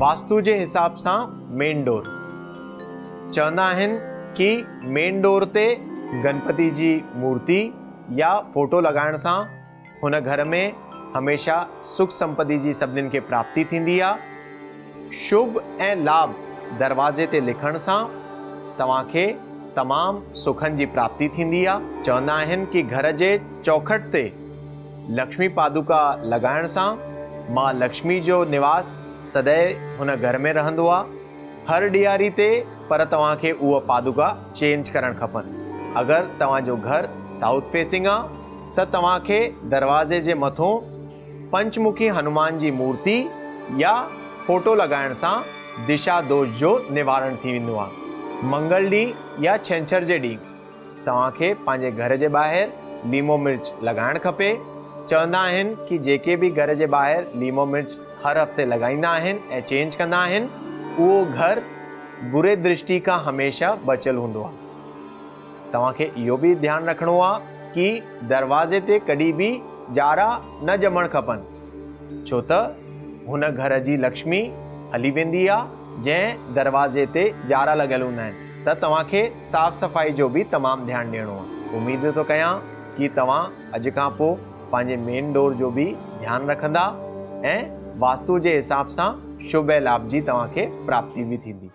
واستو جي حساب سان مين ڊور. چوندا آهن ڪي مين ڊور تي گنپتي جي مورتي يا فوٽو لڳائڻ سان هن گهر ۾ هميشه سک سمپتي جي سڀنين کي پراپتي ٿيندي آ. شڀ ۽ لاڀ دروازي تي لکڻ سان توهان کي تمام سکن جي پراپتي ٿيندي آ. چوندا آهن ڪي گهر جي چوکٽ تي لڪشمي پادوڪا لڳائڻ سان مان لڪشمي جو نواس سدئي هن گهر ۾ رهندو آ. هر ڏياري تي پر توهان کي اهو پادوڪا چينج ڪرڻ کپن. اگر توهان جو گهر سائوٿ فيسنگ آ ته توهان کي دروازي جي مٿون پنچمکي هنومان جي مورتي يا فوٽو لڳائڻ سان دشا دوش جو نوارڻ ٿي ويندو آ. منگل ڏينهن يا ڇنڇر جي ڏينهن توهان کي پنهنجي گهر جي ٻاهر ليمو مرچ لڳائڻ کپي. چوندا آهن ڪي جيڪي به گهر جي ٻاهر ليمو مرچ هر هفتي لڳائيندا آهن ۽ چينج ڪندا آهن اهو گهر بري درشٽي کان هميشه بچيل هوندو آهي. توهان کي اهو به ڌيان رکڻو آهي ڪي دروازي تي ڪڏهن به ڄارا نه ڄمڻ کپن ڇو ته هن گهر جي لڪشمي هلي ويندي آهي جنهن دروازي تي ڄارا لڳل هوندا آهن ته توهان کي صاف صفائي جو به تمام ڌيان ڏيڻو آهي. اميد ٿو ڪيان ڪي توهان اڄ کان پوء پنهنجي مين ڊور جو به ڌيان رکندا ۽ واستو جي حساب سان شڀ ۽ لاڀ جي توهان کي پراپتي به ٿيندي.